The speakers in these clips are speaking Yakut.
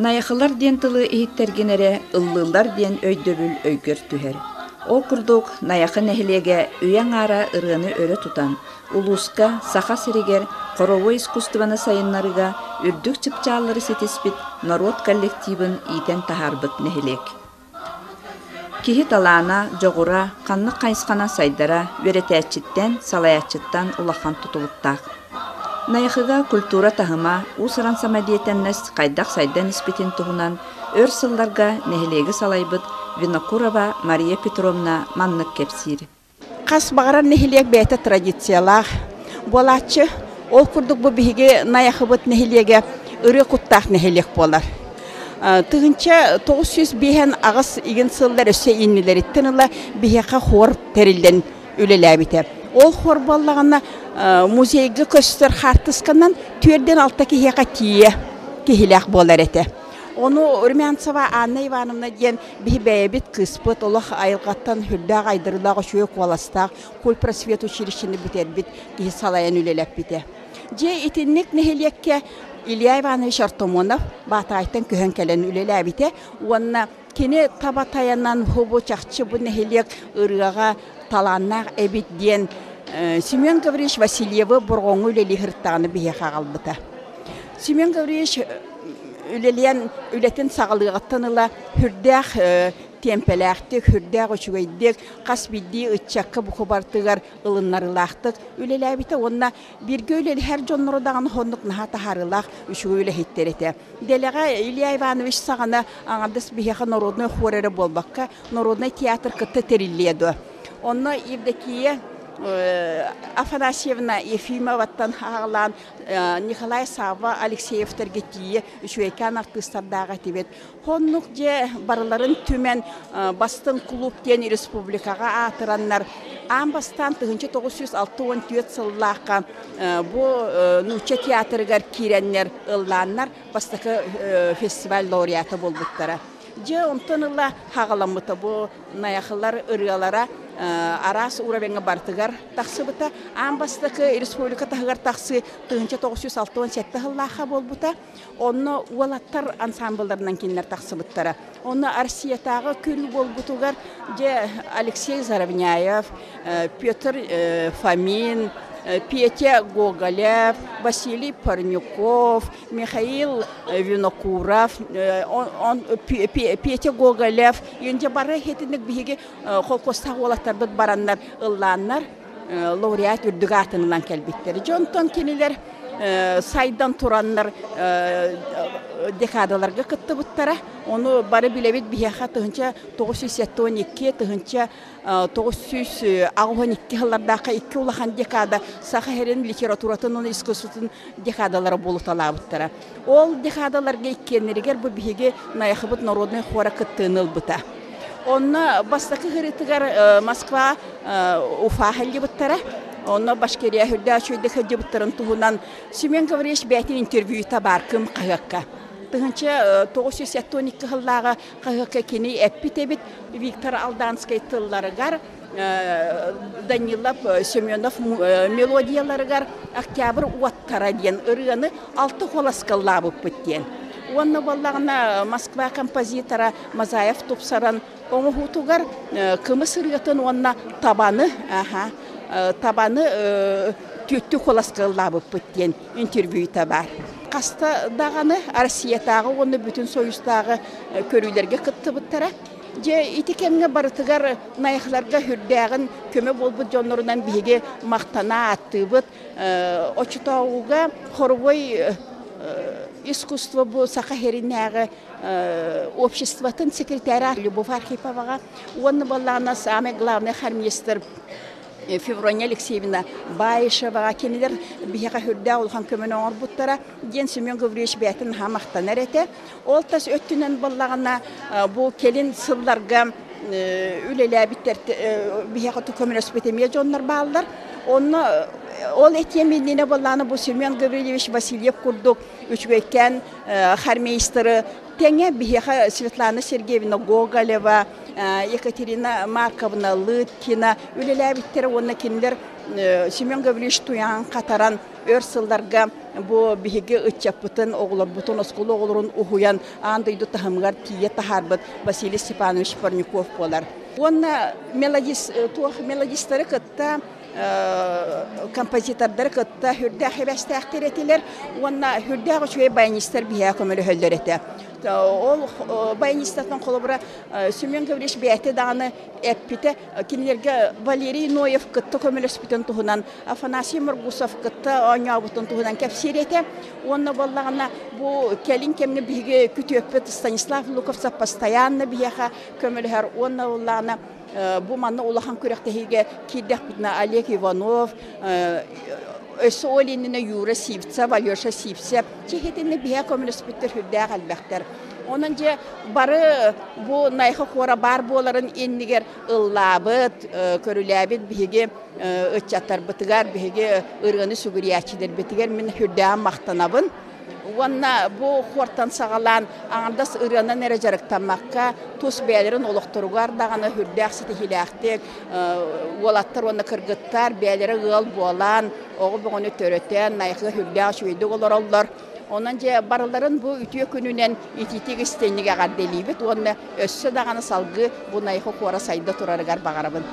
Найахылар диэн тылы иһиттэргин эрэ ыллыыллар диэн өйдөбүл өйгөр түһэр. Ол курдук Найахы нэһилиэгэ үйэ аҥаара ырыаны өрө тутан, улууска, Саха сиригэр хоровой искусствоны сайыннарыыга үрдүк чыпчааллары ситиспит норуот коллективын иитэн таһаарбыт нэһилиэк. Киһи талаана, дьоҕура, ханнык хайысханан сайдара үөрэтээччиттэн, салайааччыттан улахан тутулуктаах. Найахыга культура таһыма, уус-уран самодеятельность хайдах сайдан испитин туһунан өр сылларга нэһилиэги салайбыт Винокурова Мария Петровна маннык кэпсиир. Хас баҕарар нэһилиэк бэйэтэ традициялаах буолааччы. Ол курдук бу биһиги Найахыбыт нэһилиэгэ ырыа куттаах нэһилиэк буолар. 1998 игин сыллар өссө иннилэриттэн ыла биһиэхэ хор тэриллэн үлэлээбитэ. Ол хор буоллаҕына музейга көстөр хаартысканан түөрдэн алта киһиэхэ тиийэ киһилээх буолар этэ. Ону Румянцева Анна Ивановна диэн Биһи бэйэбит кыыспыт олох айылҕаттан сүрдээх айдарыылаах үчүгэй куоластаах культпросвет училищены бүтэрбит киһи салайан үлэлэппитэ. Дьэ итинник нэһилиэккэ Илья Иванович Артамонов Баатаҕайтан көһөн кэлэн үлэлээбитэ уонна кини таба тайанан бу чахчы бу нэһилиэк ырыаҕа талааннаах эбит диэн Семен Гаврильевич Васильевы Борҕоҥҥо үлэлии сырыттаҕына биһиэхэ аҕалбыта. Семен Гаврильевич үлэлиэн үлэтин саҕалыаҕыттан ыла сүрдээх тиэмпэлээхтик, сүрдээх үчүгэйдик, хас биирдии ыччакка бука барытыгар ылыннарыылаахтык үлэлээбитэ уонна бииргэ үлэлэһэр дьоннору даҕаны оннук наһаа таһаарыылаах үчүгэй үлэһиттэр этэ. Дэлэҕэ Илья Иванович саҕана аҥардас биһиэхэ народнай хор эрэ буолбакка, народнай театр кытта тэриллиэ дуо. Онно Евдокия Афанасьевна Ефимоваттан аҕалаан Николай Савва Алексеевтарга тиийэ үчүгэйкээн артыыстардаах этибит. Оннук дьэ барыларын түмэн Бастыҥ клуб диэн республикаҕа аатыраннар аан бастаан 1964 сыллаахха бу нуучча театрыгар киирэннэр ыллааннар бастакы фестиваль лауреата буолбуттара. Дьэ онтон ыла хаҕаламмыта бу Найахылар ырыалара араас уровеҥҥа барытыгар тахсыбыта. Аан бастакы республика таһыгар тахсыы 1967 сыллаахха буолбута. Онно уолаттар ансамблларынан кинилэр тахсыбыттара. Онно Россиятааҕы көрүү буолбутугар дьэ Алексей Заровняев, Петр Фомин, Петя Гоголев, Василий Парнюков, Михаил Винокуров, Петя Гоголев, инде бары хетинник биһиги холкуостаах уолаттарбыт бараннар ыллааннар лауреат үрдүк аатын ылан кэлбиттэр. Дьонтон кинилэр сайдан тураннар декадаларга кыттыбыттара. Ону бары билэбит биһиэхэ 1972, 1982 сыллардаахха икки улахан декада Саха сирин литературатын уонна искусствотын декадалара буолуталаабыттара. Ол декадаларга иккиэннэригэр бу биһиги Найахыбыт народнай хора кыттыыны ылбыта. Онно бастакы ырытыгар Москва Уфа сылдьыбыттара. Онно Башкирия үрдээх үчүгэйдик сылдьыбыттарын туһунан Семен Гаврильевич бэйэтин интервьюта баар Кым хаһыакка. 1972 сыллааҕы хаһыакка кини эппит эбит Виктор Алданскай тылларыгар Данилов Семенов мелодияларыгар «Октябрь уоттара» диэн ырыаны алта холоскаллаабыппыт диэн. Уонна буоллаҕына Москва композитора Мазаев тупсаран оҥоһуутугар кымыс ырыатын уонна табаны табаны түөттүү холоскаллаабыппыт диэн интервьюта баар. Хаста даҕаны Россиятааҕы уонна бүтүн Союзтааҕы көрүүлэргэ кыттыбыттара. Дьэ, ити кэмҥэ барытыгар Найахыларга сүрдээҕин көмө буолбут дьоннорунан биһиги махтана ааттыыбыт. Оччотооҕуга хоровой искусство бу Саха сиринээҕи обществотын секретаря Любовь Архиповаҕа уонна буоллаҕына самый главный хормейстер Феврония Алексеевна Баишеваҕа кинилэр биһиэхэ сүрдээх улахан көмөнү оҥорбуттара диэн Семен Гаврильевич бэйэтин наһаа махтанар этэ. Ол тас өттүнэн буоллаҕына бу кэлин сылларга үлэлээбиттэр биһиэхэ көмөлөспүт эмиэ дьоннор бааллар. Онно ол этиэм иннинэ буоллаҕына бу Семен Гаврильевич Васильев курдук үчүгэйкээн хормейстеры тэҥэ биһиэхэ Светлана Сергеевна Гоголева, Екатерина Марковна Лыткина үлэлээбиттэрэ уонна кинилэр Семен Гаврильевич туйаҕын хатаран Өр сылларга бу биһиги ыччаппытын, оҕолорбутун, оскуола оҕолорун уһуйан аан дойду таһымыгар тиийэ таһаарбыт Василий Степанович Парников буолар. Уонна мелодист, туох мелодистары кытта композитордары кытта хүрдээх эбэстээхтэр этилэр уонна хүрдээх үчүгэй баянистар биһиэхэ көмөлөһөллөр этэ. Ол баянистартан холобура Семен Гаврилович бэйэтэ даҕаны эппитэ, кинилэргэ Валерий Ноев кытта көмөлөспүтүн туһунан, Афанасий Моргусов кытта оонньообутун туһунан кэпсиир этэ. Уонна буоллаҕына бу кэлин кэмҥэ биһиги күтүөппүт Станислав Луковцев постоянно биһиэхэ көмөлөһөр уонна буоллаҕына бу манна улахан күрэхтэһиигэ киирдэхпитинэ Олег Иванов, өссө ол иннинэ Юра Сивцев, Алеша Сивцев чиһитинни биһэ көмөлөспүттэр сүрдээх элбэхтэр. Онон дьэ бары бу Найха хора баар буоларын иннигэр ыллаабыт, көрүлээбит биһиги ыччаттарбытыгар, биһиги ырыаны сүгүрүйээччилэрбитигэр мин сүрдээҕин махтанабын. Уонна бу хуортан саҕалаан аҥардас ырыанан эрэ дьарыктаммакка, тус бэйэлэрин олохторугар даҕаны сүрдээх ситиһиилээхтик уолаттар уонна кыргыттар бэйэлэрэ ыал буолан, оҕо бөҕөнү төрөтөн, найахыга сүрдээх үчүгэйдик олороллор. Онон дьэ барыларын бу үтүө күнүнэн итиитик истиҥник эҕэрдэлиибит уонна өссө даҕаны салгыы бу Найахы куора сайда турарыгар баҕарабын.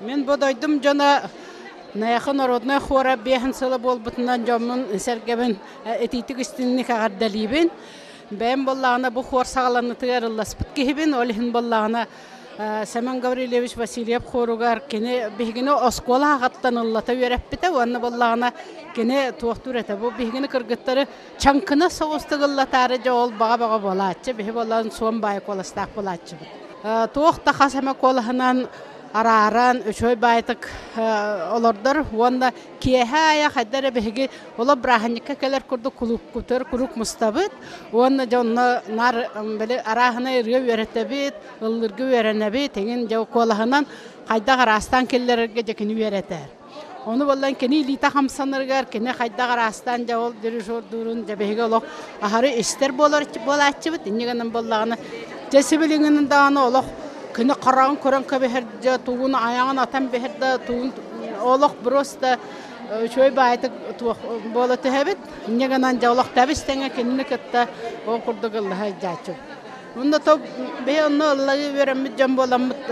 Мин бу дойдум дьоно Найахы народнай хора биэһин сыла буолбутунан дьоммун сэргэбин итиитик истинник эҕэрдэлиибин. Бэйэм буоллаҕына бу хор саҕаланыытыгар ылласпыт киһибин, ол иһин буоллаҕына Семен Гаврильевич Васильев хоругар кини биһигини оскуола аҕаттан ыллата үөрэппитэ уонна буоллаҕына кини туохтуур этэ бу биһигини кыргыттары чаҥкына соҕустук ыллатаары дьэ ол баҕа-баҕа буолааччы биһи буоллаҕын суон баайы куоластаах буолааччыбыт туох да хас эмэ куолаһынан арааран үчүгэй баайтык олордор уонна киэһэ аайы хайда эрэ биһиги олох бырааһынньыкка кэлэр курдук кулууппутугар куруук мустабыт уонна дьэ онно наар били арааһынай ырыа үөрэтэбит, ыллыырга үөрэнэбит, эҥин дьэ куолаһынан хайдах араастаан киллэрэргэ дьэ кини үөрэтэр. Ону буоллан кини илиитэ хамсанарыгар кини хайдах араастаан дьэ ол дирижердуурун дьэ биһиги олох аһары истэр буолар буолааччыбыт. Инньэ гынан буоллаҕына дьэ сибилигин даҕаны олох кини хараҕын көрөн кэбиһэр дьэ тугун айаҕын атан биһэр да тугун олох просто үчүгэй баайтык туох буола түһэбит. Инньэ гынан дьэ олох тэбис тэҥэ кинини кытта ол курдук ыллаһа сылдьааччы. Онно то бэйэ онно ыллыы үөрэммит дьон буоламмыт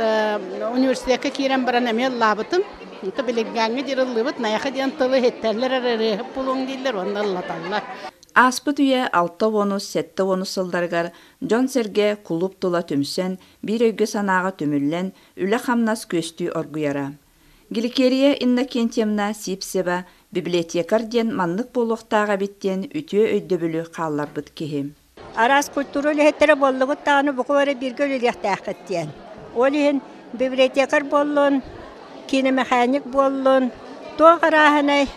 университекка киирэн баран эмиэ ыллаабытым. Онто билиҥҥээҥҥи диэри ыллыыбыт, Найахы диэн тылы иһиттэллэр эрэ ырыаһыт буолуоҥ дииллэр уонна ыллаталлар. Ааспыт үйэ 60-ус, 70-ус сылларыгар дьон-сэргэ кулууп тула түмсэн, биир өйгө-санааҕа түмүллэн, үлэ-хамнас күөстүү оргуйара. Гликерия Иннокентьевна Сивцева библиотекарь диэн маннык буолуохтаах эбит диэн үтүө өйдөбүлү хаалларбыт киһи. Араас культура үлэһиттэрэ буоллугут даҕаны бука бары бииргэ үлэлиэхтээххит диэн. Ол иһин библиотекарь буоллун, киномеханик буоллун, туох арааһынай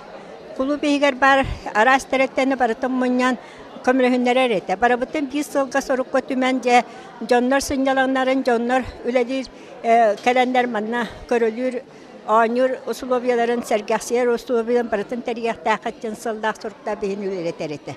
кулууп иһигэр баар араас тэрилтэни барытын мунньан көмөлөһүннэрэр этэ. Барыбытын биир сылга сорукка түмэн дьэ дьоннор сынньалаҥнарын, дьоннор үлэлиир кэлэннэр манна көрүлүүр оонньуур усулуобуйаларын, сэргэхсийэр усулуобуйаларын барытын тэрийиэхтээххит диэн сыллаах соруктаах биһини үлэлэтэр этэ.